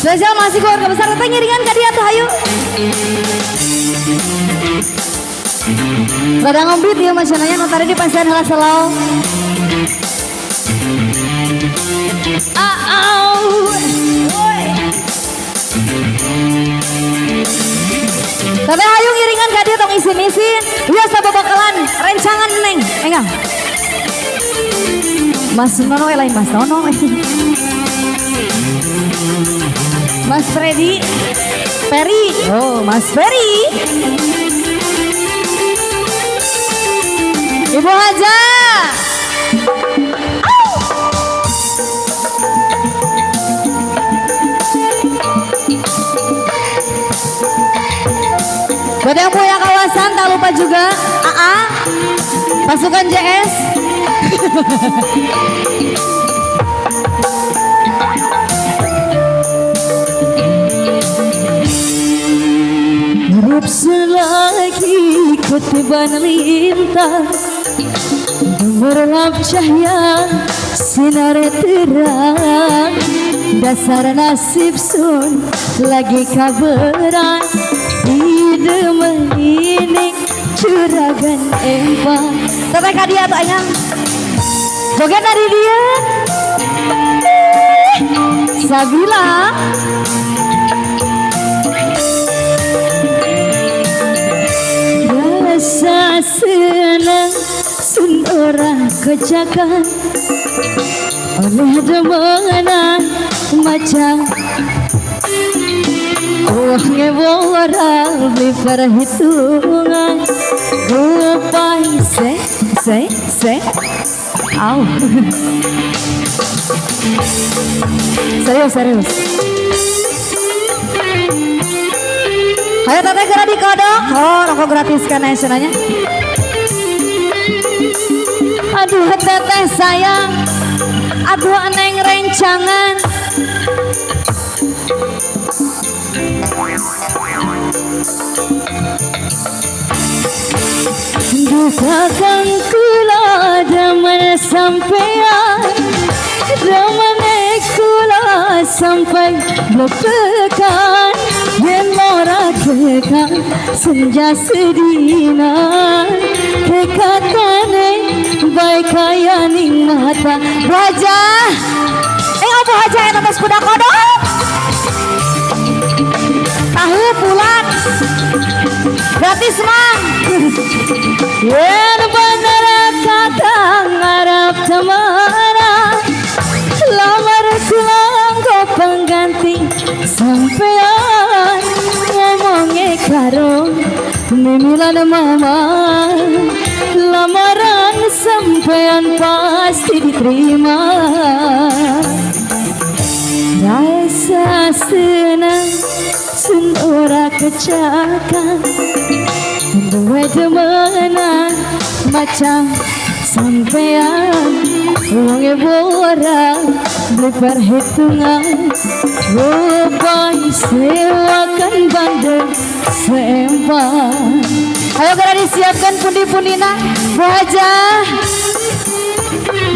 Spesial masih keluarga besar teteh ngiringan ka dia tuh hayu. Rada ngombit ya macananya nu tadi di pasian heula selau. Teteh hayu ngiringan ka dia tong isin-isin. Wios sababakalan rencangan neng. Enggak. Mas Nono lain Mas Nono. Mas Freddy Ferry. Oh, Mas Ferry. Ibu Haja. Buat yang punya kawasan tak lupa juga AA pasukan JS. Hidup selagi kutiban lintang, gemerlap cahaya sinar terang. Dasar nasib sun lagi kaberan, hidup ini curagan empang. Teteh ka dia tuh ayang joget tadi dia. Sabila. Rasa senang sun ora kejakan oleh demenan macam uangnya ora beli perhitungan. Goodbye se se se. Au. Serius serius. Ayo teteh geura dikodok. Oh, rokok gratis kan nasionalnya. Aduh teteh sayang, aduh neng rencangan. Duka kang kula demen sampean, demene kula sampai blepekan. Yen ora kekang senja sedina, kekatane bae kaya ning mata. Bu Hajah, Bu Hajah eta tos kuda kodok. Tahu bulat gratis mang. Yen bener kakang ngarep temenan, lamar kula nggo pengganti sampean. Ngomonge karo mimilan mama, lamaran sampean pasti diterima. Rasa senang sun ora kecakan, duwe demenan macam sampean. Wonge ora beli perhitungan, rupai sewakan bandel sempan. Ayo geura disiapkan pundi-pundina Bu Hajah.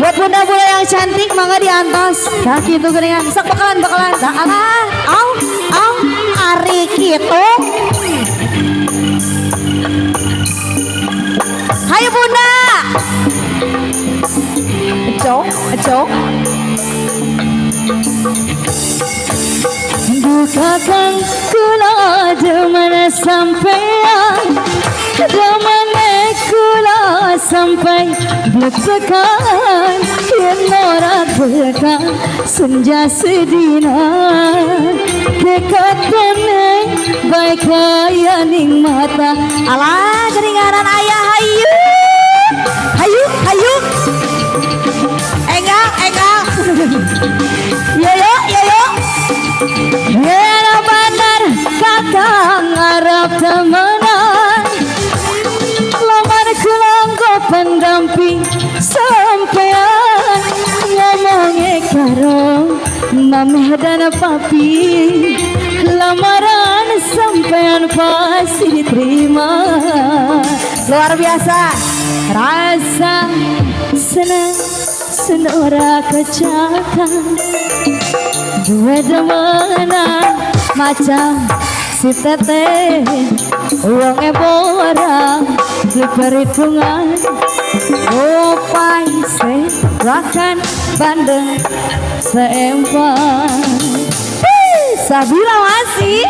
Buat bunda-bunda yang cantik mangga diantos. Kaki itu geuningan sok bakalan bakalan. Alah, au au ari kitu. Hayu bunda. Ecok, ecok. Duka kang kula demen sampean, demene kula sampai blek-blekan. Yen ora tekan senja sedina, kekatane bae kaya ning mata. Alah geuninganan ayah hayu. Hayu, hayu. Enggak, enggak. Yo yo, yo yo. Yen bener kakang ngarep temenan, lamar kula nggo pendamping sampean. Ngomonge karo mameh dan papi, lamaran sampean pasti diterima. Luar biasa. Rasa senang sun ora kecakan. Duwe demenan macam si teteh, wonge ora beli perhitungan. Opai sewakan bandeng seempat. Sabila masih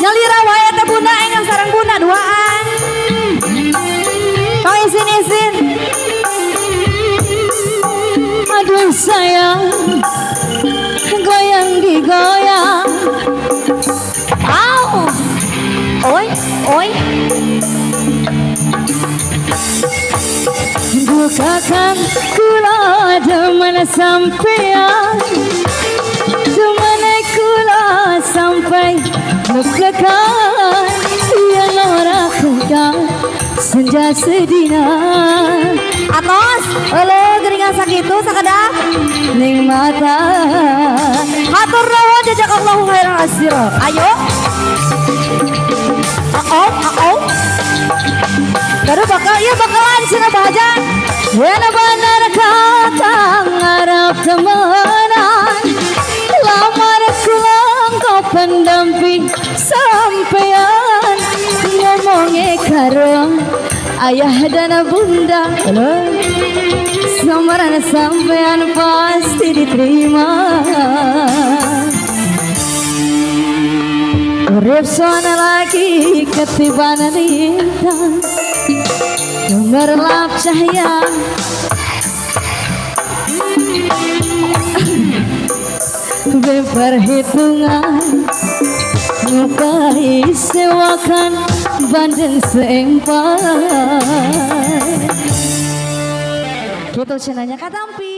nyalira wae teh, Bunda. Enggal sareng Bunda duaan. Tong isin-isin. Aduh sayang, goyang digoyang. Au. Oi, oi. Bukakan kula demen sampean, demen kula sampai muklekan. Yang ora kuda senja sedina. Atos, euleuh geuningan sakitu sakedap. Ning mata. Hatur nuhun, jazakallahu khairan katsira. Ayo. Oh, oh. Baru bakal iya bakalan cenah bahajan. Yen bener kakang ngarep temenan, lamar kula kau pendamping sampean. Ngomongnya karo ayah dan bunda, samaran sampean pasti diterima. Urip sona lagi ketiban lintang, gemerlap cahaya. Berperhitungan ngupai sewakan bandeng seempat. Gitu cenahnya katampi.